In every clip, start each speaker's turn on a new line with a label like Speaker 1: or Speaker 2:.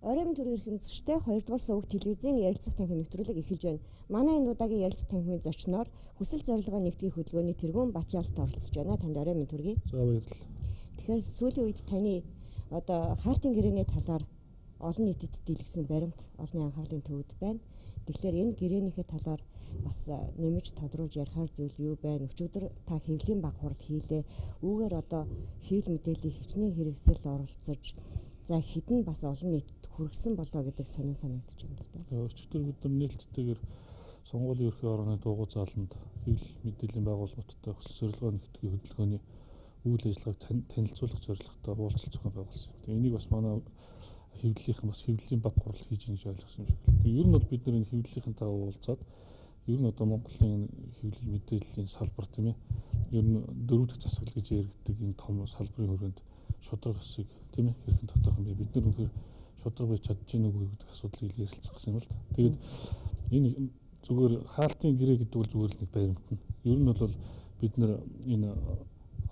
Speaker 1: Оройн төрийн эрхэмсэгчтэй 2 дугаар суваг телевизийн ярилцах танхим нэвтрүүлэг эхэлж байна. Манай энэ удаагийн ярилцах танхимын зочноор хүсэл зорилгоо нэгтгэх хөдөлгөөний тэргүүн Батялт оролцож байна. Танд оройн мэнд хүргэе.
Speaker 2: За баярлалаа.
Speaker 1: Тэгэхээр сүүлийн үед таны одоо хаалтын гэрээний талаар олон нийтэд дийлгсэн баримт олонний анхаарлын төвд байна. Тэгэхээр энэ гэрээнийхээ талаар бас нэмж тодруулж ярихаар зүйл юу байна? Өчигдөр та хэвлэлийн баг хурал хийлээ. Үүгээр одоо хэвлэл мэдээллийн хичнээн хэрэгсэл оролцож за хэдэн бас олон нийтэд хүргэсэн болоо гэдэг сонин санагдаж байна л да.
Speaker 2: Өчигдөр бид нар нээлттэйгээр сонгуулийн ерхий орооны дуугуй зааланд хэвлэл мэдээллийн байгууллагуудтай хүсэл зорилгоо нэгтгэхийн хөдөлгөөний үйл ажиллагааг танилцуулах зорилготой уулзалт зохион байгуулсан. Тэгээ энийг бас манай хэвлэлийнхэн бас хэвлэлийн баг хурал хийж ийн гэж ойлгосон юм шиг л. Тэгээ ер нь бол бид нар энэ хэвлэлийнхэнтэйгээ уулзаад ер нь одоо Монголын хэвлэл мэдээллийн салбар тийм ээ. Ер нь дөрөв дэх засаглал гэж яригддаг энэ том салбарын хүрээнд шударга хэсгийг тийм ээ хэрхэн тогтоох юм бэ? Бид нар үнэхээр шударга байж чадж гэнэ үгүй гэдэг асуудлыг ярилцах гэсэн юм л да. Тэгээд энэ зүгээр хаалтын гэрээ гэдэг бол зүгээр л нэг баримт нь. Ер нь бол бид нар энэ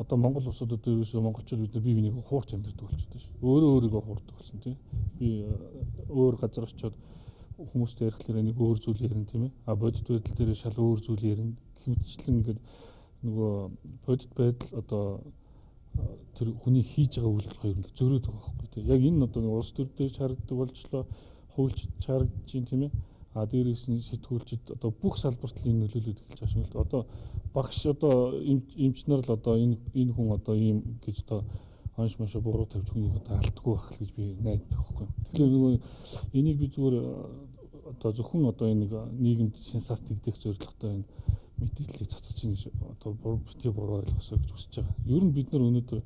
Speaker 2: одоо Монгол улсууд одоо ерөөсөө монголчууд бид нар бие биенийг хуурч амьдардаг болчиход байна шүү. Өөрөө өөрийгөө хуурдаг болсон тийм. Би өөр газар очиод хүмүүстэй ярихлаар нэг өөр зүйл ярина тийм ээ. А бодит байдал дээр шал өөр зүйл ярина. Хэмтчлэн ингээд нөгөө бодит байдал одоо тэр хүний хийж байгаа үйлдэл хоёр ингээд зөрөөд байгаа байхгүй тийм. Яг энэ одоо нэг улс төр дээр ч харагддаг болчлоо, хуульч ч харагдаж байна тийм ээ. А дээрээс нь сэтгүүлчид одоо бүх салбарт л энэ нөлөөлөд эхэлж байгаа шиг л одоо багш одоо эмч нар л одоо энэ хүн одоо ийм гэж одоо ханш машаа буруу тавьж хүнийг одоо алдгүй байх л гэж би найддаг байхгүй. Тэгэхээр нөгөө энийг би зүгээр одоо зөвхөн одоо энэ нэг нийгэмд сенсац тэгдэх зорилготой энэ мэдээллийг цацаж чинь гэж одоо битгий буруу ойлгосоо гэж хүсэж байгаа. Ер нь бид нар өнөөдөр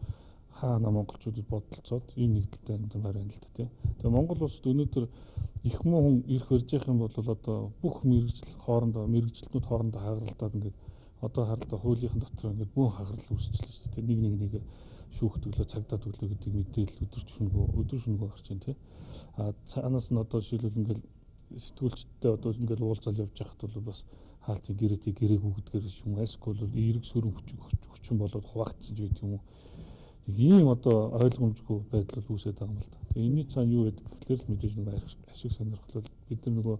Speaker 2: хаана монголчуудад бодолцоод ийм нэгдэлтэй амьдармаар байна л да тий. Тэгээ Монгол улсад өнөөдөр их муу хүн ирэх барьж явах юм бол одоо бүх мэргэжил хоорондоо мэргэжилтнүүд хоорондоо хагаралтаад ингээд одоо харалтаа хуулийнхын дотор ингээд бөөн хагарал үүсчихлээ шүү дээ. Нэг нэг шүүхтөглөө цагдаад өглөө гэдэг мэдээлэл өдөр шөнөгөө гарч байна тий. А цаанаас нь одоо жишээлбэл ингээд сэтгүүлчдтэй одоо ингээд уулзаал явж байхад бол бас хаалтын гэрээтэй гэрээгүй гэдгээр шүм айсгүй бол эерэг сөрөн хүчин болоод хуваагдсан ч гэдэг юм уу. Ийм одоо ойлгомжгүй байдал бол үүсээд байгаа юм л да. Тэгээ энэний цаана юу байдаг гэхлээр л мэдээж нэг ашиг сонирхол бид нар нөгөө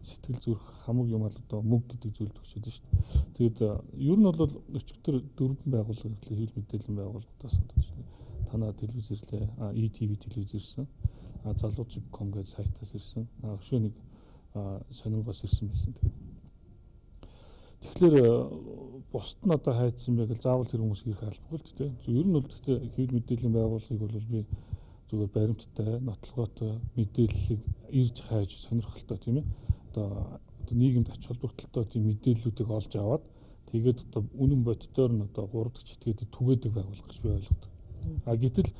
Speaker 2: сэтгэл зүрх хамаг юм ал одоо мөнгө гэдэг зүйлд өгчөөд шүү дээ. Тэгээд ер нь бол өчигдөр дөрвөн байгууллага ирлээ, хэвлэл мэдээллийн байгууллагуудаас одоо танаа телевиз ирлээ, ETV телевиз ирсэн, залууцэг.com гэдэг сайтаас ирсэн, өшөө нэг сонингоос ирсэн байсан. Тэгээд тэгэхээр бусд нь одоо хайцсан бэ гэл заавал тэр хүмүүс ирэх албагүй л дээ. Ер нь бол гэхдээ хэвлэл мэдээллийн байгууллагыг бол би зүгээр баримттай, нотлогоотой мэдээллийг ирж хайж сонирхолтой тийм ээ. Одоо нийгэмд ач холбогдолтой тийм мэдээллүүдийг олж аваад тэгээд одоо үнэн боддоор нь одоо 3 дахь читгээд түгээдэг байгууллага гэж би ойлгодог. А гэтэл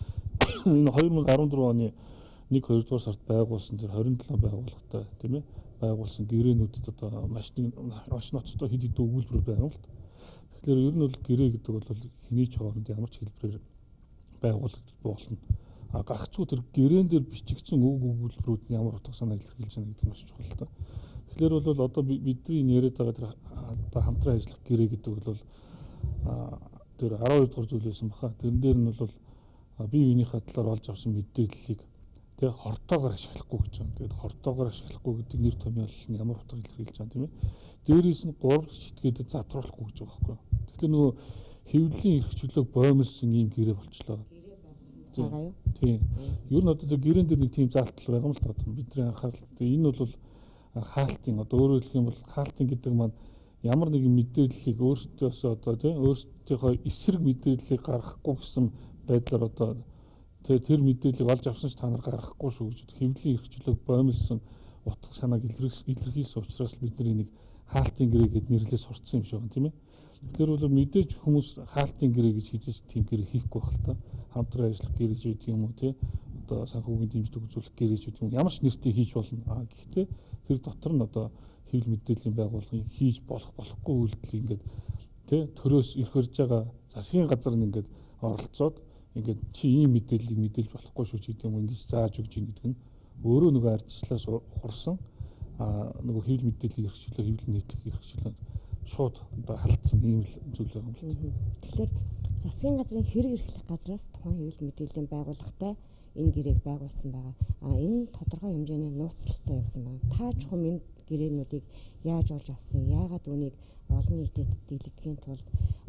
Speaker 2: энэ 2014 оны 1 2 дугаар сард байгуулсан тэр 27 байгууллагатай тийм ээ байгуулсан гэрээнүүдэд одоо маш ноцтой хэд хэдэн өгүүлбэр байгаа юм л да. Тэгэхээр ер нь бол гэрээ гэдэг бол хэний ч хооронд ямар ч хэлбэрээр байгуулагдах болно. А гагцгүй тэр гэрээн дээр бичигдсэн үг өгүүлбэрүүд нь ямар утга санаа илэрхийлж байна гэдэг нь маш чухал л да. Тэгэхээр бол одоо бидний энэ яриад байгаа тэр одоо хамтран ажиллах гэрээ гэдэг бол тэр 12 дугаар зүйл байсан баха. Тэрэн дээр нь бол бие биенийхээ талаар олж авсан мэдээллийг тэгээ хортоогоор ашиглахгүй гэж байна. Тэгээд хортоогоор ашиглахгүй гэдэг нэр томьёолол нь ямар утга илэрхийлж байгаа юм тийм ээ. Дээрээс нь 3 дахь читгээд затруулахгүй гэж байгаа байхгүй юу. Тэгэхээр нөгөө хэвлэлийн эрх чөлөөг боомлсон ийм гэрээ болчлоо.
Speaker 1: Байгаа юу?
Speaker 2: Тийм. Ер нь одоо тэр гэрээн дээр нэг тийм заалтал байгаа юм л да. Бидний анхаарал. Тэгээ энэ бол хаалтын одоо өөрөөр хэлэх юм бол хаалтын гэдэг маань ямар нэгэн мэдээллийг өөрсдөөсөө одоо тийм өөрсдийнхөө эсрэг мэдээллийг гаргахгүй гэсэн байдлаар одоо тэр мэдээллийг олж авсан ч та нар гаргахгүй шүү гэж хэвлэлийн эрх чөлөөг боомлсон утга санааг илэрхийлсэн учраас бид нар энийг хаалтын гэрээ гэд нэрлээ сурцсан юм шиг байна тийм ээ. Тэгэхээр бол мэдээж хүмүүс хаалтын гэрээ гэж хийж тийм гэрээ хийхгүй байх л та. Хамтран ажиллах гэрээ гэж байдаг юм уу тий. Одоо санхүүгийн дэмжлэг үзүүлэх гэрээ гэж байдаг юм. Ямар ч нэртэй хийж болно. А гэхдээ тэр дотор нь одоо хэвлэл мэдээллийн байгууллагын хийж болох болохгүй үйлдэл ингээд тий төрөөс ирэх барьж байгаа засгийн газар нь ингээд оролцоод ингээд чи ийм мэдээллийг мэдээлж болохгүй шүү ч гэдэг юм ингэж зааж өгч ийн гэдэг нь өөрөө нөгөө ардчлаас ухарсан нөгөө хэвлэл мэдээллийн эрх чөлөө, хэвлэл нийтлэх эрх чөлөө шууд одоо халдсан ийм л зүйл байгаа юм л.
Speaker 1: Тэгэхээр засгийн газрын хэрэг эрхлэх газраас тухайн хэвлэл мэдээллийн байгууллагатай энэ гэрээг байгуулсан байгаа. А энэ тодорхой хэмжээний нууцлалтай явсан байна. Та чухам энэ гэрээнүүдийг яаж олж авсан? Яагаад үүнийг олон нийтэд дийлгэхийн тулд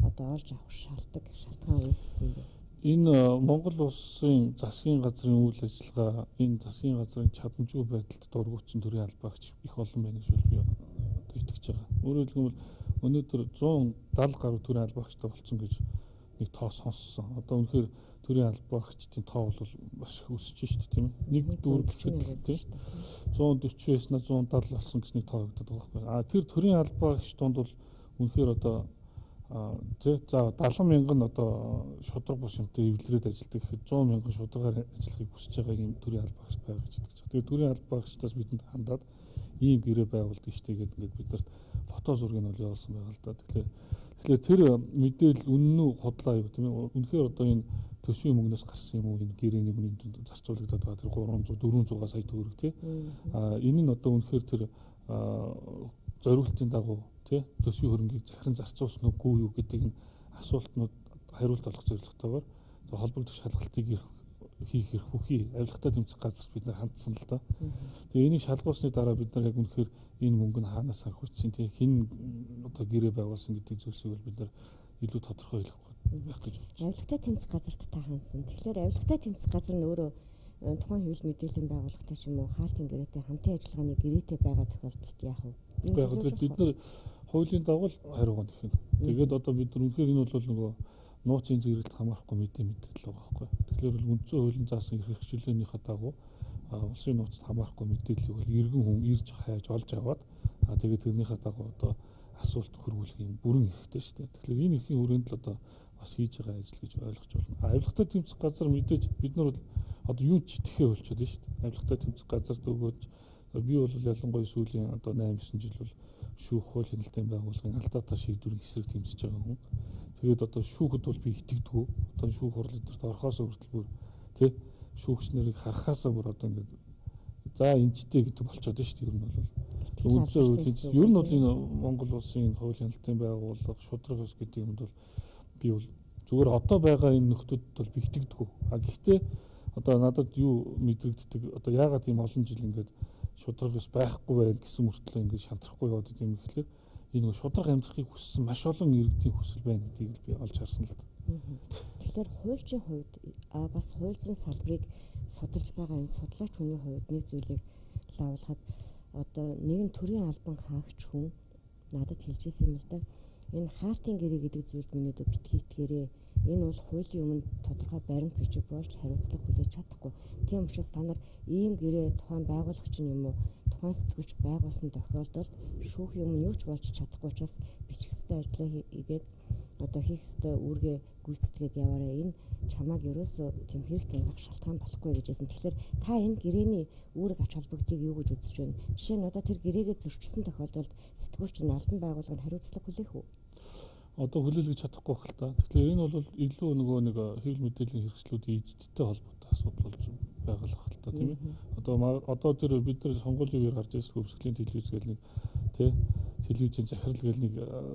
Speaker 1: одоо олж авах шалтгаан үүссэн бэ?
Speaker 2: Энэ Монгол улсын засгийн газрын үйл ажиллагаа, энэ засгийн газрын чадамжгүй байдалд дургуутсан төрийн албаагч их олон байна гэж би одоо итгэж байгаа. Өөрөөр хэлбэл өнөөдөр 170 гаруй төрийн албаагчтай болсон гэж нэг тоо сонссон. Одоо үнэхээр төрийн албаагчдын тоо бол маш их өсөж шít, тийм ээ. Нэг дүүрэг гэхэд тийм 140 байснаа 170 болсон гэж нэг тоо өгдөг байгаа байхгүй. А тэр төрийн албаагч дунд бол үнэхээр одоо тий за 70 мянган одоо шудраг бус юмтай эвлэрээд ажилладаг гэхэд 100 мянган шударгаар ажиллахыг хүсэж байгаа юм төрийн албаагч байгаа гэж итгэж байгаа. Тэгээ төрийн албаагчдаас бидэнд хандаад ийм гэрээ байгуулдаг штэ гэдэг ингээд биднэрт фото зургийг нь бол явуулсан байгаа л да. Тэгэхээр тэр мэдээлэл үнэн үү худлаа юу тийм ээ. Үнэхээр одоо энэ төсвийн мөнгнөөс гарсан юм уу, энэ гэрээний үнийн дүнд зарцуулагдаад байгаа тэр 300 400 сая төгрөг тий. А энэ нь одоо үнэхээр тэр зориултын дагуу тий төсвийн хөрөнгийг захиран зарцуулсан үгүй юу гэдэг энэ асуултнууд хариулт олох зорилготойгоор холбогдох шалгалтыг хийх эрх бүхий авилгатай тэмцэх газарт бид нар хандсан л да. Тэгээ энийг шалгуулсны дараа бид нар яг үнэхээр энэ мөнгө нь хаанаас санхүүжсэн тий хэн одоо гэрээ байгуулсан гэдэг зүйлсийг бол бид нар илүү тодорхой хэлэх байх гэж бодож байна.
Speaker 1: Авилгатай тэмцэх газарт та хандсан. Тэгэхээр авилгатай тэмцэх газар нь өөрөө тухайн хэвлэл мэдээллийн байгууллагатай ч юм уу хаалтын гэрээтэй хамтын ажиллагааны гэрээтэй байгаа тохиолдолд яах вэ?
Speaker 2: Тэгээд бид нар хуулийн дагуу хариугаа нэхнэ. Тэгээд одоо бид нар үнэхээр энэ бол нөгөө нууцын зэрэглэлд хамаарахгүй мэдээлэл байгаа байхгүй. Тэгэхээр бол үндсэн хуулийн заасан эрх хэрэгчлөөнийхөө дагуу улсын нууцд хамаарахгүй мэдээллийг бол иргэн хүн ирж хайж олж аваад тэгээд тэрнийхээ дагуу одоо асуулт хөрвүүлэх юм бүрэн хэрэгтэй шүү дээ. Тэгэхээр энэ эрхийн хүрээнд л одоо бас хийж байгаа ажил гэж ойлгож байна. Авилгатай тэмцэх газар мэдээж бид нар бол одоо юу ч итгэхээ болчиход байна шүү дээ. Авилгатай тэмцэх газарт өгөөж би бол ялангуяа сүүлийн одоо 8-9 жил бол шүүх хууль хяналтын байгууллагын алдаатай шийдвэрийн эсрэг тэмцэж байгаа хүн. Тэгээд одоо шүүхэд бол би итгэдэггүй. Одоо шүүх хурал эдэрт орохоос хүртэл бүр тий шүүгч нарыг харахаасаа бүр одоо ингээд за энчтэй гэдэг болчиход байна шүү дээ. Ер нь бол үндсэн хуулийн ер нь бол энэ Монгол улсын хууль хяналтын байгууллага шудраг ёс гэдэг юмд бол би бол зүгээр одоо байгаа энэ нөхдөд бол би итгэдэггүй. А гэхдээ одоо надад юу мэдрэгддэг одоо яагаад ийм олон жил ингээд шудраг ёс байхгүй байна гэсэн мөртлөө ингээд шантрахгүй яваад идэм гэхлээр энэ нэг шудраг амьдрахыг хүссэн маш олон иргэдийн хүсэл байна гэдгийг л би олж харсан л да.
Speaker 1: Тэгэхээр хуульчийн хувьд бас хууль зүйн салбарыг судалж байгаа энэ судлаач хүний хувьд нэг зүйлийг лавлахад одоо нэгэн төрийн албан хаагч хүн надад хэлж ирсэн юм л да. Энэ хаалтын гэрээ гэдэг зүйлд минийдөө битгий итгээрээ. Энэ бол хуулийн өмнө тодорхой баримт бичиг болж хариуцлага хүлээж чадахгүй. Тийм учраас та нар ийм гэрээ тухайн байгуулагч нь юм уу тухайн сэтгүүлч байгуулсан тохиолдолд шүүхийн өмнө юу ч болж чадахгүй учраас бичих ёстой ажлаа хийгээд одоо хийх ёстой үүргээ гүйцэтгээд яваарай. Энэ чамааг ерөөсөө тийм хэрэг тангах шалтгаан болохгүй гэж хэлсэн. Тэгэхээр та энэ гэрээний үүрэг ач холбогдлыг юу гэж үзэж байна? Жишээ нь одоо тэр гэрээгээ зөрчилсөн тохиолдолд сэтгүүлч нь албан байгууллага нь хариуцлага хүлээх үү?
Speaker 2: Одоо хүлээлгэж чадахгүй байх л та. Тэгэхээр энэ бол илүү нөгөө нэг хэвлэл мэдээллийн хэрэгслүүдийн эзэдтэй холбоотой асуудал болж байгаа л байх л та, тийм ээ. Одоо тэр бид нар сонгуулийн үеэр гарч ирсэн өвсгөлийн телевиз гэл нэг тий телевизийн захирал гэл нэг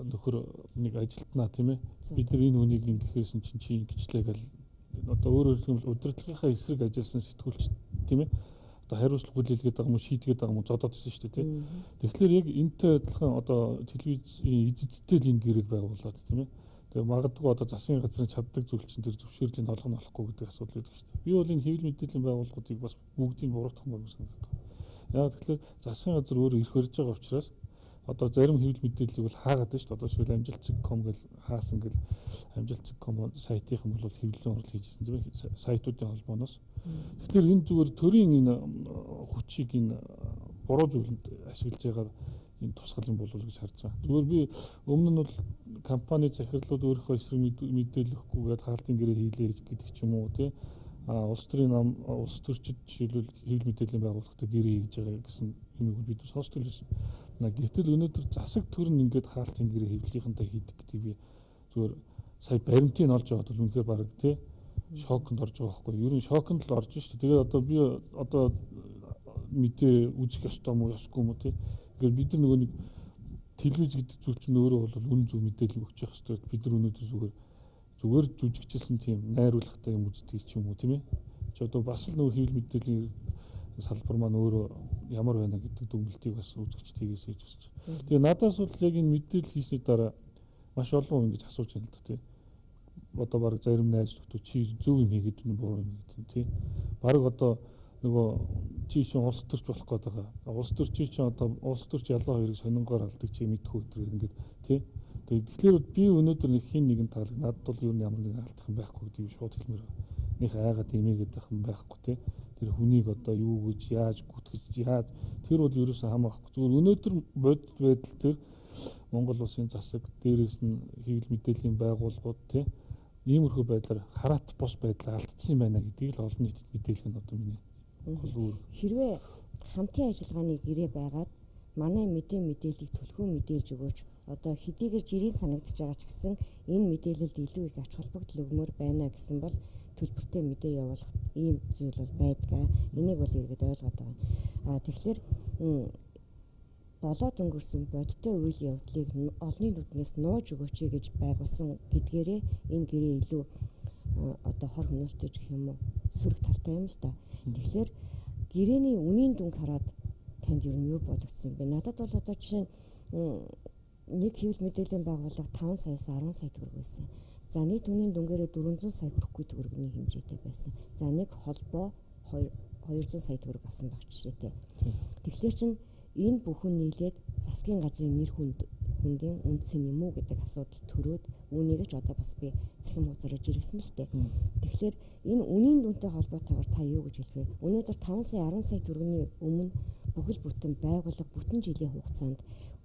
Speaker 2: нөхөр нэг ажилтнаа, тийм ээ. Бид нар энэ үнийг ингэхээс чинь чи ингэчлээ гэл одоо өөрөөр хэлбэл удирдлагынхаа эсрэг ажилласан сэтгүүлч, тийм ээ. Одоо хариуцлага хүлээлгээд байгаа юм уу, шийдгээд байгаа юм уу зодоод ирсэн шүү дээ, тий. Тэгэхээр яг энэтэй адилхан одоо телевизийн эзэдтэй л энэ гэрээг байгуулад, тийм ээ. Тэгээ магадгүй одоо засгийн газрын чаддаг зүйл чинь тэр зөвшөөрлийг олгоно болохгүй гэдэг асуудал байдаг шүү дээ. Би бол энэ хэвлэл мэдээллийн байгууллагуудыг бас бүгдийг буруутгах мөр санагдаад байна. Яг тэгэхээр засгийн газар өөрөө эрх барьж байгаа учраас одоо зарим хэвлэл мэдээллийг бол хаагаад байна шүү дээ. Одоо жишээл амжилт.com гэл хаасан гэл амжилт.com сайтынхан бол хэвлэлийн хурал хийжсэн, тийм ээ, сайтуудын холбооноос. Тэгэхээр энэ зүгээр төрийн энэ хүчийг энэ буруу зүйлэнд ашиглаж байгаа энэ тусгал юм болов уу гэж харж байгаа. Зүгээр би өмнө нь бол компани захирлууд өөрийнхөө эсрэг мэдээлэл өгөхгүйгээд хаалтын гэрээ хийлээ гэдэг ч юм уу, тий. Улс төрийн нам, улс төрчид жишээлбэл хэвлэл мэдээллийн байгууллагатай гэрээ хийж байгаа гэсэн юмыг бид сонсдог л байсан. Гэтэл өнөөдөр засаг төр нь ингээд хаалтын гэрээ хэвлэлийнхэнтэй хийдэг гэдгийг би зүгээр сая баримтыг олж аваад бол үнэхээр баг тий шоконд орж байгаа байхгүй. Ер нь шоконд л орж шүү дээ. Тэгээд одоо би одоо мэдээ үзэх ёстой юм уу, ёсгүй юм уу, тий. Ингээд бид нар нөгөө нэг телевиз гэдэг зүйл чинь өөрөө бол үнэн зөв мэдээлэл өгч явах ёстой. Бид нар өнөөдөр зүгээр жүжигчилсэн тийм найруулгатай юм үздэг ч юм уу, тийм ээ. Чи одоо бас л нөгөө хэвлэл мэдээллийн салбар маань өөрөө ямар байна гэдэг дүгнэлтийг бас үзэгчд хийгээсэй гэж хүсэж байна. Тэгээ надаас бол яг энэ мэдээлэл хийсний дараа маш олон хүн ингэж асууж байна л да тий. Одоо баг зарим найз нөхдөд чи зөв юм хийгээд байна буруу юм хийгээд тий. Бараг одоо нөгөө чи чинь улс төрч болох гээд байгаа. Улс төрч чи чинь одоо улс төрч ялаа хоёрыг сонингоор алдаг чи мэдхүү өдр ингээд тий. Тэгэхээр би өнөөдөр нэг хин нэгэн таалаг надад бол юу ямар нэгэн алдах юм байхгүй гэдгийг шууд хэлмээр байна. Них айгаад имээгээд байх юм байхгүй тий. Тэр хүнийг одоо юу гэж яаж гүтгэж яаж тэр бол ерөөсөө хамаахгүй. Зүгээр өнөөдөр бодит байдал тэр Монгол улсын засаг дээрээс нь хэвлэл мэдээллийн байгууллагууд тий иймэрхүү байдлаар хараат бос байдлаа алдсан юм байна гэдгийг л олон нийтэд мэдээлэх нь одоо миний гол үүрэг.
Speaker 1: Хэрвээ хамтын ажиллагааны гэрээ байгаад манай мэдээ мэдээллийг түлхүү мэдээлж өгөөч одоо хэдийгээр жирийн санагдаж байгаа ч гэсэн энэ мэдээлэлд илүү их ач холбогдол өгмөр байна гэсэн бол төлбөртэй мэдээ явуулах ийм зүйл бол байдаг. Энийг бол иргэд ойлгоод байгаа. А тэгэхээр болоод өнгөрсөн бодиттой үйл явдлыг олонний нүднээс нууж өгөөч гэж байгуулсан гэдгээрээ энэ гэрээ илүү одоо хор хөнөөлтэй гэх юм уу сөрөг талтай юм л да. Тэгэхээр гэрээний үнийн дүнг хараад танд ер нь юу бодогдсон бэ? Надад бол одоо жишээ нь нэг хэвлэл мэдээллийн байгууллага 5 саяас 10 сая төгрөг байсан. За нийт үнийн дүнгээрээ 400 сая хүрэхгүй төгрөгийн хэмжээтэй байсан. За нэг холбоо 200 сая төгрөг авсан байх жишээтэй. Тэгэхээр чин энэ бүхэн нийлээд засгийн газрын нэр хүндийн үндсэн юм уу гэдэг асуудал төрөөд үүнийг ч одоо бас би цахим хуудасаараа жиргсэн л дээ. Тэгэхээр энэ үнийн дүнтэй холбоотойгоор та юу гэж хэлэх вэ? Өнөөдөр 5 сая 10 сая төгрөгийн өмнө бүхэл бүтэн байгууллага бүтэн жилийн хугацаанд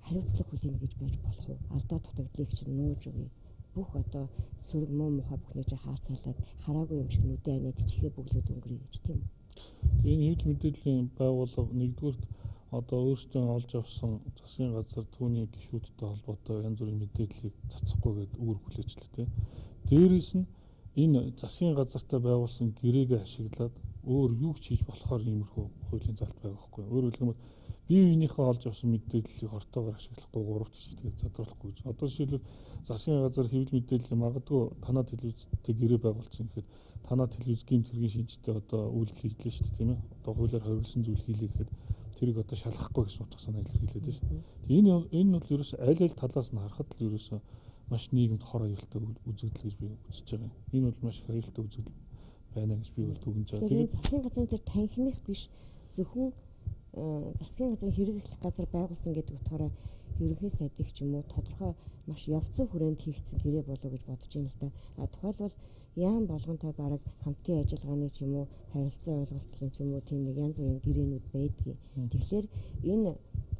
Speaker 1: хариуцлага хүлээнэ гэж байж болох уу? Алдаа дутагдлыг чинь нууж өгье. Бүх одоо сөрөг муу мухай бүхний чинь хаацаалаад хараагүй юм шиг нүдэ аниад чихээ бөглөөд өнгөрье гэж тийм үү?
Speaker 2: Энэ хэвлэл мэдээллийн байгууллага нэгдүгüрт одоо өөрсдөө олж авсан засгийн газар түүний гишүүдтэй холбоотой янз бүрийн мэдээллийг цацахгүй гэдээ үүрэг хүлээчлээ тийм. Дээрээс нь энэ засгийн газартай байгуулсан гэрээгээ ашиглаад өөр юу ч хийж болохоор иймэрхүү хуулийн залт байгаа байхгүй. Өөрөөр хэлбэл бие биенийхээ олж авсан мэдээллийг хортоогоор ашиглахгүй гуравт тэгээд задруулахгүй гэж. Одоо жишээлбэл засгийн газар хэвлэл мэдээллийн магадгүй танаа телевизтэй гэрээ байгуулсан гэхэд танаа телевиз гэмт хэргийн шинжтэй одоо үйлдэл хийлээ шүү дээ тийм ээ. Одоо хуулиар хоригдсон зүйл хийлээ гэхэд тэрийг одоо шалгахгүй гэсэн утга санаа илэрхийлээд байна шүү. Энэ бол ерөөс аль аль талаас нь харахад л ерөөсөө маш нийгэмд хор аюултай үзэгдэл гэж би үзэж байгаа юм. Энэ бол маш их аюултай үзэгдэл байна гэж би бол дүгнэж байгаа.
Speaker 1: Тэгээд засгийн газрын тэр танхимих биш зөвхөн засгийн газрын хэрэглэх газар байгуулсан гэдэг утгаараа ерөнхий сайдыг ч юм уу тодорхой маш явцсан хүрээнд хийгдсэн гэрээ болов гэж бодож байна л да. А тухайлбал яам болгонтой бараг хамтын ажиллагааны ч юм уу харилцан ойлголцлын ч юм уу тийм нэг янз бүрийн гэрээнүүд байдгийг. Тэгэхээр энэ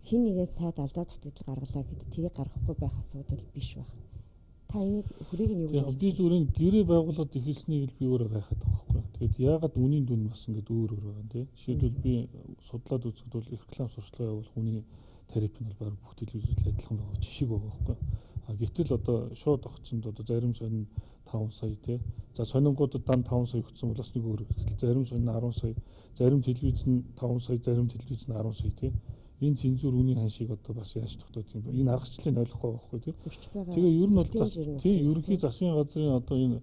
Speaker 1: хин нэгэн сайд алдаа дутагдал гаргалаа гэхэд тэрийг гаргахгүй байх асуудал биш байх. Та энийг хүрээг нь юу гэж
Speaker 2: бодож? Би зүгээр энэ гэрээ байгуулад эхэлснийг л би өөрөө гайхаад байгаа байхгүй. Тэгээд яагаад үнийн дүн бас ингэж өөр өөр байгаа юм те. Жишээлбэл би судлаад үзэхэд бол реклам сурталчилгаа явуулах үнийн тариф нь бол баг бүх телевизүүд адилхан байгаа жишиг байгаа байхгүй. А гэтэл одоо шууд огцонд одоо зарим сонин 5 сая те. За сонингуудад дан 5 сая өгсөн бол бас нэг өөр. Гэтэл зарим сонин 10 сая, зарим телевиз нь 5 сая, зарим телевиз нь 10 сая те. Энэ цензуур үнийн ханшийг одоо бас яаж тогтоох юм бэ? Энэ аргачлалыг ойлгохгүй байхгүй тий. Тэгээ ер нь бол тийм ерөнхий засгийн газрын одоо энэ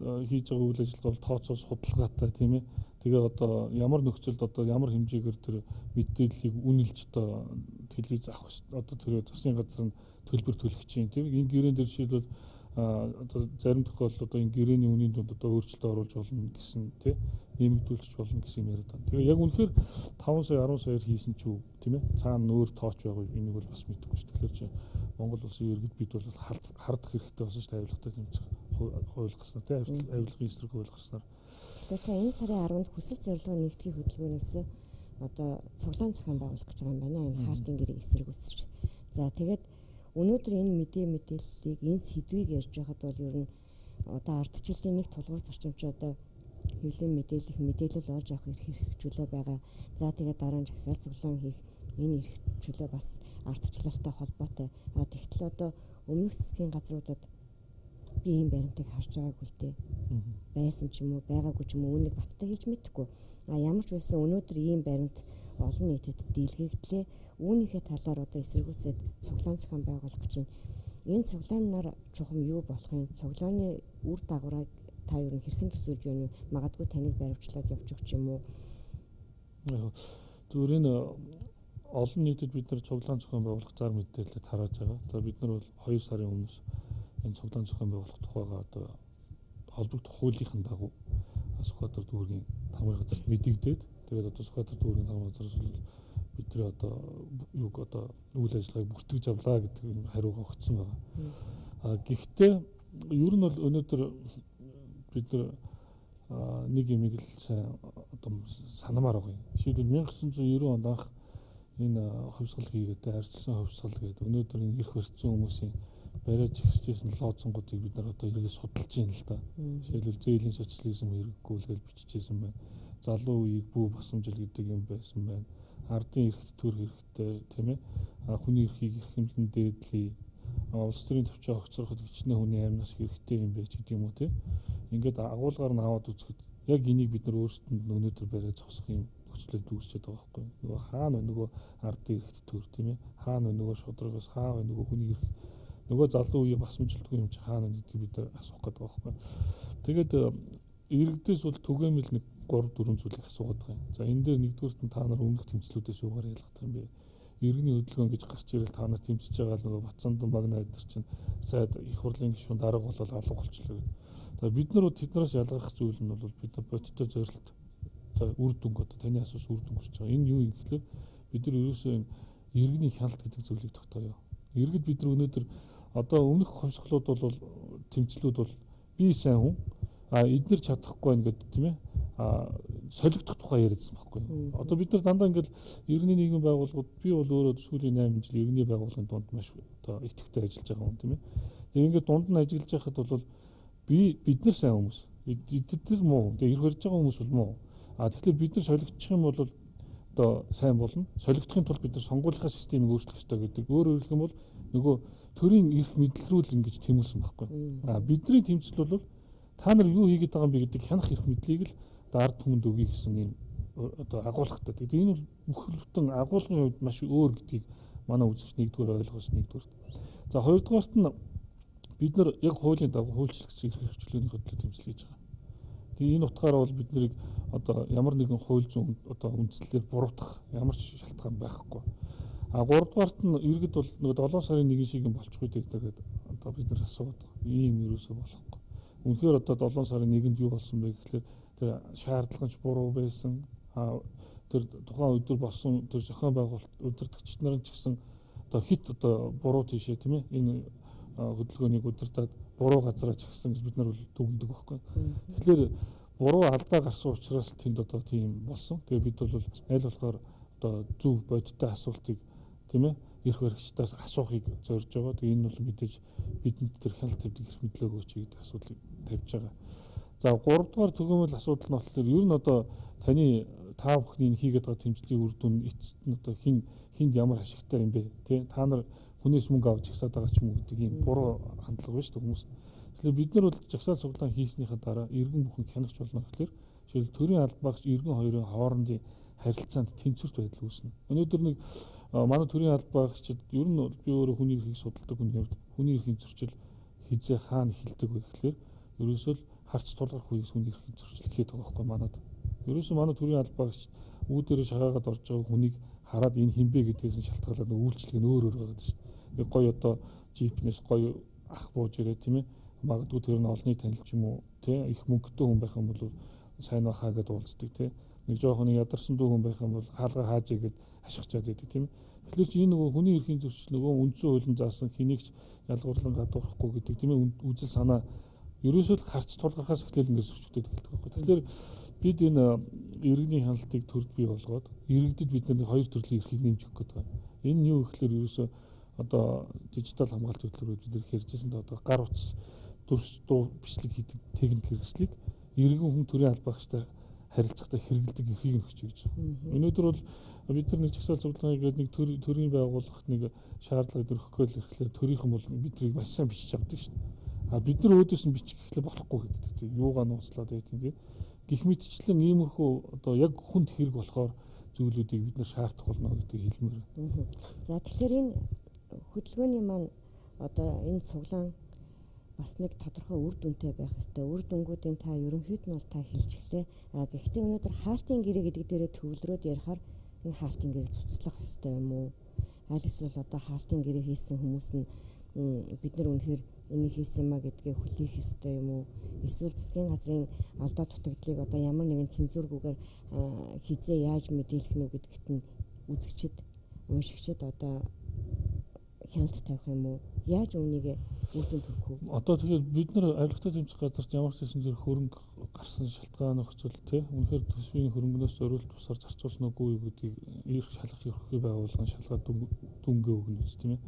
Speaker 2: хийж байгаа үйл ажиллагаа бол тооцоо судалгаатай тийм ээ. Тэгээ одоо ямар нөхцөлд одоо ямар хэмжээгээр тэр мэдээллийг үнэлж одоо телевиз авах одоо тэр засгийн газар нь төлбөр төлөх чинь тийм. Энэ гэрээн дээр жишээлбэл одоо зарим тохиолдолд одоо энэ гэрээний үнийн дунд одоо өөрчлөлт оруулж болно гэсэн тий нэмэгдүүлж болно гэсэн юм яриад байна. Тэгээ яг үнэхээр 5 сая 10 саяар хийсэн ч үү тийм ээ цаана өөр тооч байгаа энийг бол бас мэдэхгүй шүү. Тэгэхээр чи Монгол улсын иргэд бид бол хардах хэрэгтэй болсон шүү дээ авилгатай тэмцэх хууль гарснаар тий авилгын эсрэг хууль гарснаар.
Speaker 1: Тэгэхээр та энэ сарын 10-нд хүсэл зорилгоо нэгтгэхийн хөдөлгөөнөөс одоо цуглаан зохион байгуулах гэж байгаа юм байна. Энэ хаалтын гэрээг эсэргүүцэж. За тэгээд өнөөдөр энэ мэдээллийг энэ сэдвийг ярьж байхад бол ер нь одоо ардчлалын нэг тулгуур зарчим чи одоо хэвлэлийн мэдээлэх мэдээлэл олж авах эрх чөлөө байгаа. За тэгээд дараа нь жагсаал цуглаан хийх энэ эрх чөлөө бас ардчлалтай холбоотой. А тэгтэл одоо өмнөх засгийн газруудад би ийм баримтыг харж байгаагүй л дээ. Байсан ч юм уу, байгаагүй ч юм уу үүнийг баттай хэлж мэдэхгүй. А ямар ч байсан өнөөдөр ийм баримт олон нийтэд дийлгэгдлээ. Үүнийхээ талаар одоо эсэргүүцээд цуглаан зохион байгуулах гэж байна. Энэ цуглаанаар чухам юу болох юм? Цуглааны үр дагаврыг Та ер нь хэрхэн төсөөлж байна вэ? Магадгүй таныг баривчлаад явж байгаа ч юм уу?
Speaker 2: Зүгээр энэ олон нийтэд бид нар цуглаан зохион байгуулах зар мэдээлэл тарааж байгаа. За бид нар бол 2 сарын өмнөөс энэ цуглаан зохион байгуулах тухайга одоо холбогдох хуулийнхын дагуу Сүхбаатар дүүргийн тамгын газарт мэдэгдээд, тэгээд одоо Сүхбаатар дүүргийн тамгын газараас бол бидний одоо юг одоо үйл ажиллагааг бүртгэж авлаа гэдэг хариугаа өгсөн байгаа. Гэхдээ ер нь бол өнөөдөр бид нар нэг юмыг л сайн одоо санамаар байгаа юм. Жишээлбэл 1990 онд анх энэ хувьсгал хийгээд арчилсан хувьсгал гэдэг өнөөдөр энэ эрх барьсан хүмүүсийн бариад жигсэжсэн лооцонгуудыг бид нар одоо эргэж судалж байна л да. Жишээлбэл зээлийн социализм хэрэггүй л гэж бичижсэн байна. Залуу үеийг бүү басамжил гэдэг юм байсан байна. Ардын эрхт төр хэрэгтэй, тийм ээ. Хүний эрхийг эрхэмлэн дээдлэе. Улс төрийн төвчөө огцроход хичнээн хүний амнаас хэрэгтэй юм бэ гэдэг юм уу, тийм. Ингээд агуулгаар нь аваад үзэхэд яг энийг бид нар өөрсдөнд нь өнөөдөр бариад зогсох юм нөхцөлөд үүсчихэд байгаа байхгүй. Нөгөө хаана вэ нөгөө ардын эрхт төр, тийм ээ. Хаана вэ нөгөө шударгаас, хаана вэ нөгөө хүний эрх, нөгөө залуу үе басамжилдгүй юм чи хаана вэ гэдгийг бид нар асуух гэдэг байгаа байхгүй. Тэгээд иргэдээс бол түгээмэл нэг 3 4 зүйлийг асуугаад байгаа юм. За энэ дээр нэгдүгüрт нь та нар өмнөх тэмцлүүдээс юугаар ялгах юм бэ? Иргэний хөдөлгөөн гэж гарч ирэл та нар тэмцэж байгаа л нөгөө Бацандан Багна эдэр чинь сайд их хурлын гишүүн дарга болол алга болчлоо гэдэг. За бид нар тэднээс ялгарх зүйл нь бол бид нар бодиттой зорилт, за үр дүнг одоо таны асуусан үр дүн хүрч байгаа. Энэ юу юм гэхлээр бид нар ерөөсөө энэ иргэний хяналт гэдэг зүйлийг тогтооё. Иргэд бид нар өнөөдөр одоо өмнөх хувьсгалууд бол тэмцлүүд бол би сайн хүн, эднэр чадахгүй байна гэдэг, тийм ээ. Солигдох тухай яриадсан байхгүй. Одоо бид нар дандаа ингээл иргэний нийгмийн байгууллагууд, би бол өөрөө сүүлийн 8 жил иргэний байгууллагын дунд маш одоо идэвхтэй ажиллаж байгаа хүн, тийм ээ. Тэгээ ингээд дунд нь ажиллаж байхад бол бид нар сайн хүмүүс, эдгээр муу, тэгээ эрх барьж байгаа хүмүүс бол муу. Тэгэхээр бид нар солигдчих юм бол одоо сайн болно. Солигдохын тулд бид нар сонгуулийнхаа системийг өөрчлөх ёстой гэдэг. Өөрөөр хэлэх юм бол нөгөө төрийн эрх мэдэл рүү л ингэж тэмүүлсэн байхгүй. Бидний тэмцэл бол та нар юу хийгээд байгаа юм бэ гэдэг хянах эрх мэдлийг л ард түмэнд өгье гэсэн юм одоо агуулгатай. Тэгээд энэ бол бүх бүтэн агуулгын хувьд маш өөр гэдгийг манай үзэгч нэгдүгээр ойлгоос нэгдүгээр. За хоёрдугаарт нь бид нар яг хуулийн дагуу хуульчлагдсан эрх хэрэгчлөөний хөдлөө тэмцэл хийж байгаа. Тэгээд энэ утгаараа бол бид нарыг одоо ямар нэгэн хууль зүйн одоо үндслээр буруутгах ямар ч шалтгаан байхгүй. Гуравдугаарт нь иргэд бол нөгөө 7 сарын 1 шиг юм болчихгүй гэдэг одоо бид нар асууад байгаа. Ийм ерөөсөө болохгүй. Үнэхээр одоо 7 сарын 1-нд юу болсон бэ гэхлээр тэр шаардлага нь ч буруу байсан. Тэр тухайн өдөр болсон тэр зохион байгуулалт удирдагч нар ч гэсэн одоо хит одоо буруу тийшээ, тийм ээ, энэ хөдөлгөөнийг удирдаад буруу газараа чагсан гэж бид нар бол дүгнэдэг байхгүй. Тэгэхээр буруу алдаа гарсан учраас тэнд одоо тийм болсон. Тэгээ бид бол аль болохоор одоо зөв бодиттой асуултыг, тийм ээ, эрх баригчдаас асуухыг зорж байгаа. Тэгээ энэ бол мэдээж бидэнд тэр хяналт тавьдаг эрх мэдлээ өгөөч гэдэг асуудлыг тавьж байгаа. За гуравдугаар түгээмэл асуудал нь болохоор ер нь одоо таны та бүхний энэ хийгээд байгаа тэмцлийн үр дүн эцэст нь одоо хинд ямар ашигтай юм бэ? Тэ та нар хүнээс мөнгө авч жагсаад байгаа ч юм уу гэдэг ийм буруу хандлага байна шүү дээ хүмүүс. Тэгэхээр бид нар бол жагсаал цуглаан хийснийхаа дараа иргэн бүхэн хянагч болно гэхлээр жишээл төрийн албаагч иргэн хоёрын хоорондын харилцаанд тэнцвэрт байдал үүснэ. Өнөөдөр нэг манай төрийн албаагчид ер нь би өөрөө хүний эрхийг судалдаг хүний хувьд хүний эрхийн зөрчил хизээ хаана эхэлдэг вэ гэхлээр ерөөсөө л харц тулгарх үеэс хүний эрхийн зөрчил эхлээд байгаа байхгүй манад. Ерөөсөө манай төрийн албаагч үүдээрээ шахаагаад орж байгаа хүнийг хараад энэ хинбэ гэдгээс нь шалтгаалаад нэг үйлчлэг нь өөр өөр байгаа шүү дээ. Гоё одоо джипнээс гоё ах бууж ирээ, тийм ээ. Магадгүй тэр нь олонний танил ч юм уу, тийм их мөнгөтэй хүн байх юм бол сайн байхаа гэдээ уулздаг, тийм. Нэг жоохон нэг ядарсан дүү хүн байх юм бол хаалга хаажээ гэд хашгичаад байдаг, тийм ээ. Тэгэхээр чи энэ нөгөө хүний эрхийн зөрчил нөгөө үндсэн хуулийн заасан хэнийг ч ялгуурлан гадуурхахгүй гэдэг, тийм ээ, үзэл санаа ерөөсөө л харц тулгархаас эхлээл ингээд зөрчигдөд эхэлдэг байхгүй. Тэгэхээр бид энэ иргэний хяналтыг төрд бий болгоод иргэдэд бид нар хоёр төрлийн эрхийг нэмж өгөх гэдэг. Энэ нь юу гэхлээр ерөөсөө одоо дижитал хамгаалт хөтөлбөрөөр бид нар ярьжсэн даа одоо гар утас дүрс дуу бичлэг хийдэг техник хэрэгслийг иргэн хүн төрийн албаагчтай харилцахдаа хэрэгэлдэг эрхийг өгч гэж. Өнөөдөр бол бид нар нэг жагсаал цуглаан гэдэг нэг төрийн байгууллагт нэг шаардлага өргөх гээл ирэхлээр төрийнхэн бол биднийг маш сайн бичиж авдаг шүү дээ. А бид нар өөдөөс нь бичих гэхлээр болохгүй гэдэг тийм. Юугаа нууцлаад байдаг тийм. Гэх мэтчлэн иймэрхүү одоо яг хүнд хэрэг болохоор зүйлүүдийг бид нар шаардах болно гэдгийг хэлмээр.
Speaker 1: За тэгэхээр энэ хөдөлгөөний маань одоо энэ цуглаан бас нэг тодорхой үр дүнтэй байх ёстой. Үр дүнгуудын та ерөнхийд нь бол та хэлчихлээ. А гэхдээ өнөөдөр хаалтын гэрээ гэдэг дээрээ төвлөрөөд ярихаар энэ хаалтын гэрээг цуцлах ёстой юм уу? Аль эсвэл одоо хаалтын гэрээ хийсэн хүмүүс нь бид нар үнэхээр энийг хийсэн юм а гэдгээ хүлээх ёстой юм уу? Эсвэл засгийн газрын алдаа дутагдлыг одоо ямар нэгэн цензургүйгээр хизээ яаж мэдээлэх нь гэдэгт нь үзэгчид, уншигчид одоо хяналт тавих юм уу? Яаж үүнийг үр дүнд хүрэх вэ?
Speaker 2: Одоо тэгэхээр бид нар авилгатай тэмцэх газарт ямар ч байсан тэр хөрөнгө гарсан шалтгаан нөхцөл тий үнэхээр төсвийн хөрөнгөнөөс зориулт бусаар зарцуулсан үгүй юу гэдгийг эрх шалгах ерхий байгууллагын шалгаад дүнгээ өгнө үст тийм ээ.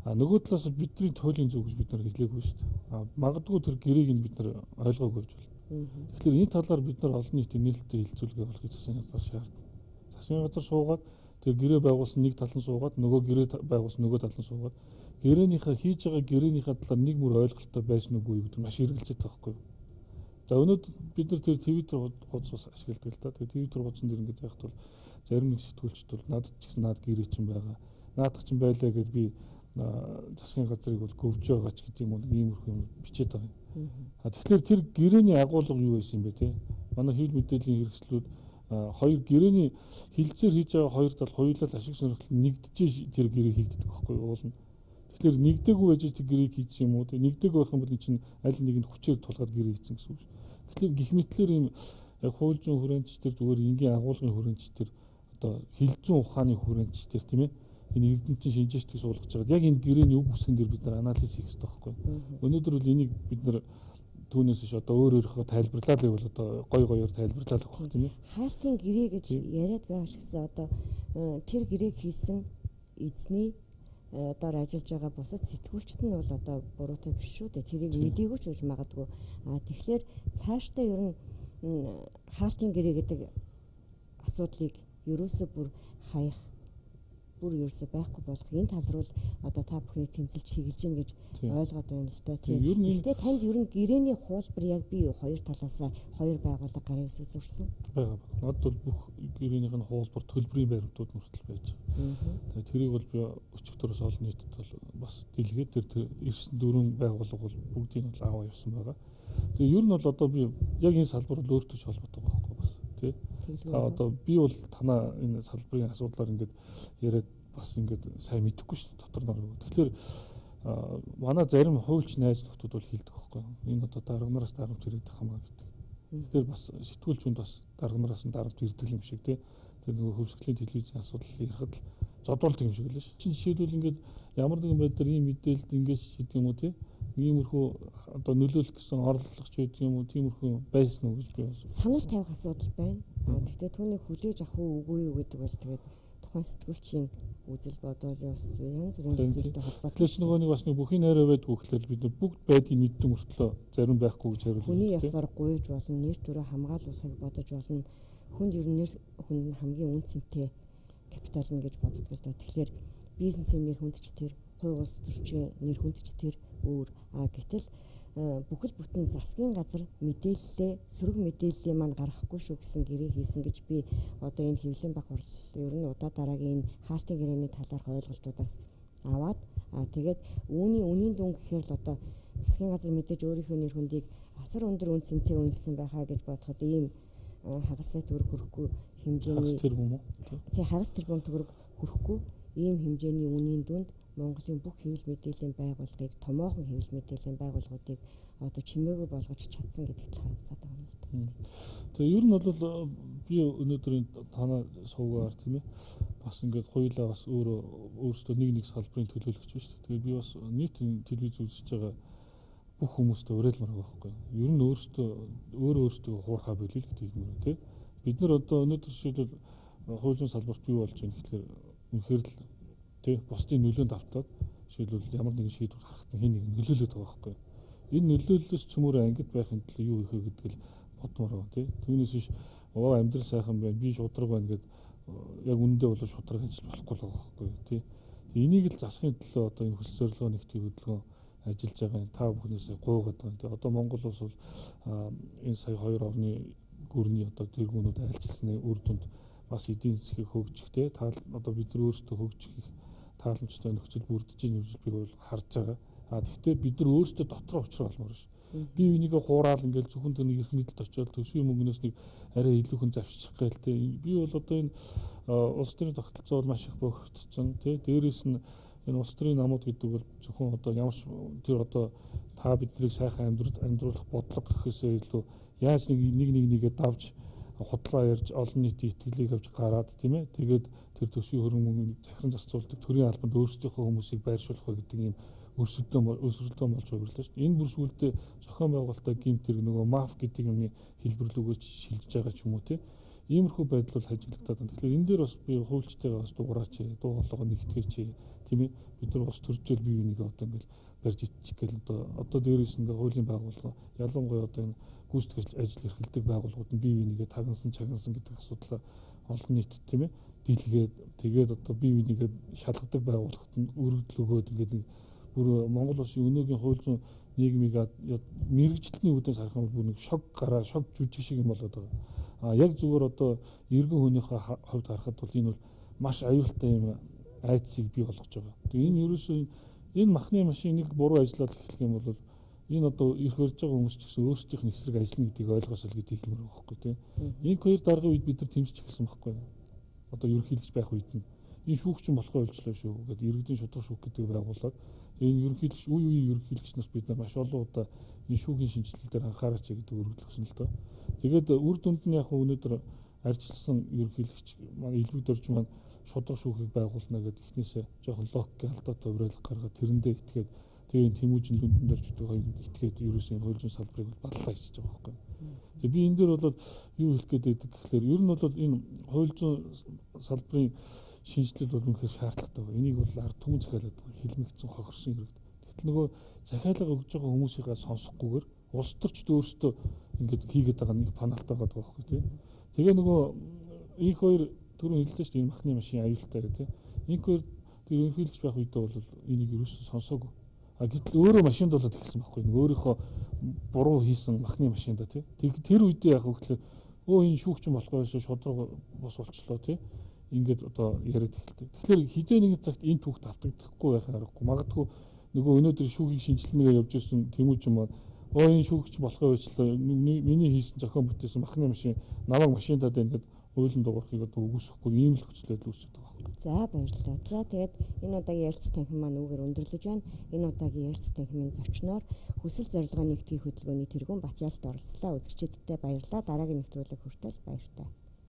Speaker 2: А нөгөө талаас бидний туйлын зүг гэж бид нар хэлээгүй шүү дээ. А магадгүй тэр гэрээг нь бид нар ойлгоогүй байж болно. Тэгэхээр энэ талаар бид нар олон нийтийн нээлттэй хэлцүүлгээ болохыг засгийн газар шаардна. Засгийн газар суугаад тэр гэрээ байгуулсан нэг тал нь суугаад нөгөө гэрээ байгуулсан нөгөө тал нь суугаад гэрээнийхээ хийж байгаа гэрээнийхээ талаар нэг мөр ойлголттой байсан үгүй юу гэдэг маш эргэлзээд байгаа байхгүй юу. За өнөөдөр бид нар тэр Twitter хуудас бас ашигладаг л да. Тэгээ Twitter хуудсан дээр ингээд яхад бол зарим нэг сэтгүүлчд бол надад ч гэсэн наад гэрээ чинь байгаа. Наадах чинь байлаа гэд би засгийн газрыг бол гөвж байгаа ч гэдэг юм уу иймэрхүү юм бичээд байгаа юм. А тэгэхээр тэр гэрээний агуулга юу байсан юм бэ те? Манай хэвлэл мэдээллийн хэрэгслүүд хоёр гэрээний хилцээр хийж байгаа хоёр тал хоёулаа ашиг сонирхол нэгдэж тэр гэрээ хийгддэг байхгүй юу уулна. Тэгэхээр нэгдээгүй байж тэр гэрээг хийсэн юм уу? Нэгдээгүй байх юм бол эн чинь аль нэг нь хүчээр тулгаад гэрээ хийсэн гэсэн үг шүү. Тэгэхээр гих мэтлэр ийм яг хууль зүйн хүрээнд ч тэр зүгээр энгийн агуулгын хүрээнд ч тэр одоо хилцүүн ухааны хүрээнд ч тэр тийм ээ энэ эрдэмтэн шинжээчдийг суулгаж байгаад яг энэ гэрээний үг үсгэн дээр бид нар анализ хийх хэрэгтэй байхгүй юу? Өнөөдөр бол энийг бид нар түүнээс биш одоо өөр өөрийнхөө тайлбарлаа л гэвэл одоо гой гоёор тайлбарлаа л өгөх тийм ээ.
Speaker 1: Хаалтын гэрээ гэж яриад байгаа шигсэн одоо тэр гэрээг хийсэн эзний доор ажиллаж байгаа бусад сэтгүүлчд нь бол одоо буруутай биш шүү дээ. Тэрийг мдээгүй ч үж магадгүй. А тэгэхээр цаашдаа ер нь хаалтын гэрээ гэдэг асуудлыг ерөөсөө бүр хаях бүр ерөөсөө байхгүй болох энэ тал руу одоо та бүхний тэмцэлж чиглэж гин гэж ойлгоод байна л да. Гэхдээ танд ер нь гэрээний хуулбар яг би хоёр талаасаа хоёр байгууллага гарын үсэг зурсан.
Speaker 2: Байгаа. Надад бол бүх гэрээнийх нь хуулбар төлбөрийн баримтууд мөртөл байж байгаа. Тэгээ тэрийг бол би өчигдөрөөс олон нийтэд бол бас дэлгээд тэр ирсэн дөрвөн байгууллага бол бүгдийг нь бол аваа явсан байгаа. Тэгээ ер нь бол одоо би яг энэ салбар бол өөртөө ч холбоотой байгаа байхгүй бас тий. Та одоо би бол танаа энэ салбарын асуудлаар ингээд яриад бас ингээд сайн мэдэхгүй шүү дээ дотор нар. Тэгэхээр манай зарим хуульч найз нөхдүүд бол хэлдэг байхгүй. Энэ одоо дарга нараас дарамт ирээд байгаа юм а гэдэг. Тэгэхээр бас сэтгүүлч хүнд бас дарга нараас нь дарамт ирдэг юм шиг тий. Тэр нөгөө хөвсгөлийн телевизийн асуудал ярихад л зодуулдаг юм шиг л ш. Чин жишээлбэл ингээд ямар нэгэн байдлаар ийм мэдээлэлд ингээд шийдэг юм уу тий. Иймэрхүү одоо нөлөөлөх гэсэн орлогч байдаг юм уу тиймэрхүү байсан уу гэж би бас
Speaker 1: санал тавих асуудал байна. Гэхдээ түүнийг хүлээж авах уу үгүй юу гэдэг бол тэгээд тухайн сэтгүүлчийн үзэл бодол ёс зүй янз бүрийн зүйлтэй холбоотой.
Speaker 2: Тэгэхээр нөгөө нэг бас нэг бүхний найраа байдгүй гэхлээр бид нар бүгд байдгийг мэддэг мөртлөө зарим байхгүй гэж хариулна.
Speaker 1: Хүний ёсоор гуйж болно, нэр төрөө хамгаалуулахыг бодож болно. Хүнд ер нь нэр хүнд нь хамгийн үн цэнтэй капитал нь гэж боддог л доо. Тэгэхээр бизнесийн нэр хүнд ч тэр, хувь улс төрчийн нэр хүнд ч тэр өөр. А гэтэл бүхэл бүтэн засгийн газар мэдээллээ, сөрөг мэдээллээ маань гаргахгүй шүү гэсэн гэрээ хийсэн гэж би одоо энэ хэвлэлийн баг хурал ер нь удаа дараагийн энэ хаалтын гэрээний талаарх ойлголтуудаас аваад тэгээд үүний үнийн дүн гэхээр л одоо засгийн газар мэдээж өөрийнхөө нэр хүндийг асар өндөр үн цэнтэй үнэлсэн байхаа гэж бодоход ийм хагас сая төгрөг хүрэхгүй хэмжээний
Speaker 2: хагас тэрбум үү?
Speaker 1: Тий, хагас тэрбум төгрөг хүрэхгүй ийм хэмжээний үнийн дүнд Монголын бүх хэвлэл мэдээллийн байгууллагыг томоохон хэвлэл мэдээллийн байгууллагуудыг одоо чимээгүй болгож чадсан гэдэгт л харамсаад байгаа юм л да.
Speaker 2: Тэгээ ер нь бол би өнөөдөр танаа суугаар тийм ээ бас ингээд хоёулаа бас өөрөө өөрсдөө нэг нэг салбарын төлөөлөгч биш. Тэгээд би бас нийт телевиз үзэж байгаа бүх хүмүүстээ уриалмаар байгаа байхгүй. Ер нь өөрсдөө өөрөө өөрсдөө хуурхаа болиё л гэдэг юм тий. Бид нар одоо өнөөдөр жишээлбэл хууль зүйн салбарт юу болж байна гэхлээр үнэхээр л тий бусдын нөлөөнд автаад жишээлбэл ямар нэгэн шийдвэр гаргахад хин нэг нөлөөлөд байгаа байхгүй. Энэ нөлөөллөөс чөмөр ангид байхын төлөө юу хийх вэ гэдэг л бодмоор байгаа тий. Түүнээс биш оо амьдрал сайхан байна, би шудраг байна гэд яг үнэндээ бол шудраг ажил болохгүй л байгаа байхгүй тий. Энийг л засахын төлөө одоо энэ хүсэл зорилгоо нэгтгэх хөдөлгөөн ажиллаж байгаа та бүхнээс гуйгаад байгаа. Тий. Одоо Монгол улс бол энэ сая хоёр орны гүрний одоо тэргүүнүүд айлчилсаны үр дүнд бас эдийн засгийг хөгжих тий. Та одоо бид нар өөрсдөө хөгжих тааламжтай нөхцөл бүрдэж байгаа гэж би бол харж байгаа. А тэгвэл бид нар өөрсдөө дотроо учраа олмоор ш. Би энийгээ хураал ингээл зөвхөн тэр нэг эрх мэдэлд очиод төсвийн мөнгнөөс нэг арай илүүхэн завшчих гээл те. Би бол одоо энэ улс төрийн тогтолцоо бол маш их бохирдсон те. Дээрээс нь энэ улс төрийн намууд гэдэг бол зөвхөн одоо ямар ч тэр одоо та биднийг сайхан амьдруулах бодлого гэхээсээ илүү яаж нэг нэг нэгээ давж худлаа ярьж олон нийтийн итгэлийг авч гараад тийм ээ. Тэгээд тэр төсвийн хөрөнгө мөнгөний захиран зарцуулдаг төрийн албанд өөрсдийнхөө хүмүүсийг байршуулах вэ гэдэг ийм өрсөлдөөн болж хувирлаа шүү дээ. Энэ бүр сүүлдээ зохион байгуулалтаа гэмт хэрэг нөгөө маф гэдэг юмны хэлбэр лүүгээ шилжиж байгаа ч юм уу тийм. Иймэрхүү байдал бол ажиглагдаад байна. Тэгэхээр энэ дээр бас би хуульчтайгаа бас дуурайч, дуу хоолойгоо нэгтгэж, тийм ээ. Бид нар ус төржөөл бие биенийг одоо ингээл барьж итчих гээл одоо дээрээс ингээ хуулийн байгууллага ялангуяа одоо энэ гүйцэтгэх ажил эрхэлдэг байгууллагууд нь бие биенийгээ тагнасан чагнасан гэдэг асуудлаа олон нийт тийм ээ дийлгээд тэгээд одоо бие биенийгээ шалгадаг байгууллагад нь өргөдөл өгөөд ингээд бүр Монгол улсын өнөөгийн хууль зүйн нийгмийг мэрэгчлэлний үүднээс харах юм бол бүр нэг шог гараа шог жүжиг шиг юм болоод байгаа. А яг зүгээр одоо иргэн хүнийхээ хувьд харахад бол энэ бол маш аюултай юм айдсыг бий болгож байгаа. Тэгээ энэ ерөөсөө энэ махны машиныг буруу ажиллаад эхлэх юм бол энэ одоо эрх барьж байгаа хүмүүс ч гэсэн өөрсдийнх нь эсрэг ажиллана гэдгийг ойлгосол гэдгийг хэлмээр байгаа байхгүй тийм. Энэ хоёр даргын үед бид нар тэмцэж эхэлсэн байхгүй. Одоо ерөнхийлөгч байх үед нь энэ шүүгчин болохоо ойлчлоо шүү гэдэг иргэдийн шудраг шүүх гэдэг байгуулад энэ ерөнхийлөгч үе үеийн ерөнхийлөгч нарт бид нар маш олон удаа энэ шүүхийн шинжилэл дээр анхаараач гэдэг өргөдөл өгсөн л доо. Тэгээд үр дүнд нь яг өнөөдөр арчилсан ерөнхийлөгч манай Илбэг дорж маань шудраг шүүхийг байгуулна гэдэг эхнээсээ жоохон логик алдаатай уриалга гаргаад тэрэндээ итгээд тэгээ энэ Тэмүүжин Лүндэн дорж гэдэг хоёр итгээд ерөөсөө энэ хууль зүйн салбарыг бол баллаа хийчихэж байгаа байхгүй. Тэгээ би энэ дээр бол юу хэлэх гээд байдаг гэхлээр ер нь бол энэ хууль зүйн салбарын шинжилэл бол үнэхээр шаардлагатай байна. Энийг бол ард түмэн захиалаад байгаа. Хилмигдсэн хохирсон иргэд. Гэтэл нөгөө захиалга өгж байгаа хүмүүсийгээ сонсохгүйгээр улс төрчд өөрсдөө ингээд хийгээд байгаа нэг паналтай байгаа байхгүй тий. Тэгээ нөгөө инх хоёр түрүүн хэллээ шүү дээ энэ махны машин аюултай гэх тий. Инх хоёр тэр ерөнхийлөгч байх үедээ бол энийг ерөөсөө сонсоогүй. А гэтэл өөрөө машинд болоод эхэлсэн байхгүй. Нэг өөрийнхөө буруу хийсэн махны машинда тий. Тэр үедээ яг хөглөө өө энэ шүүгчин болохгүй шудраг бус болчлоо тий. Ингээд одоо яриад эхэлдэг. Тэгэхээр хизээ нэгэн цагт энэ түүхт автагдахгүй байх аргагүй. Магадгүй нөгөө өнөөдөр шүүхийг шинжилнэгээ явж ирсэн Тэмүүжин маань өө энэ шүүгч болохоо байчлаа. Миний хийсэн зохион бүтээсэн махны машин намайг машиндаа ингээд уйлан дуурахыг одоо үгүйсэхгүй ийм л нөхцөл байдал үүсэж байгаа байхгүй.
Speaker 1: За баярлалаа. За тэгээд энэ удаагийн ярилцах танхим маань үүгээр өндөрлөж байна. Энэ удаагийн ярилцах танхимын зочноор хүсэл зорилгоо нэгтгэхийн хөдөлгөөний тэргүүн Батялт оролцлоо. Үзэгчдэдээ баярлалаа. Дараагийн нэвтрүүлэг хүртэл баяртай.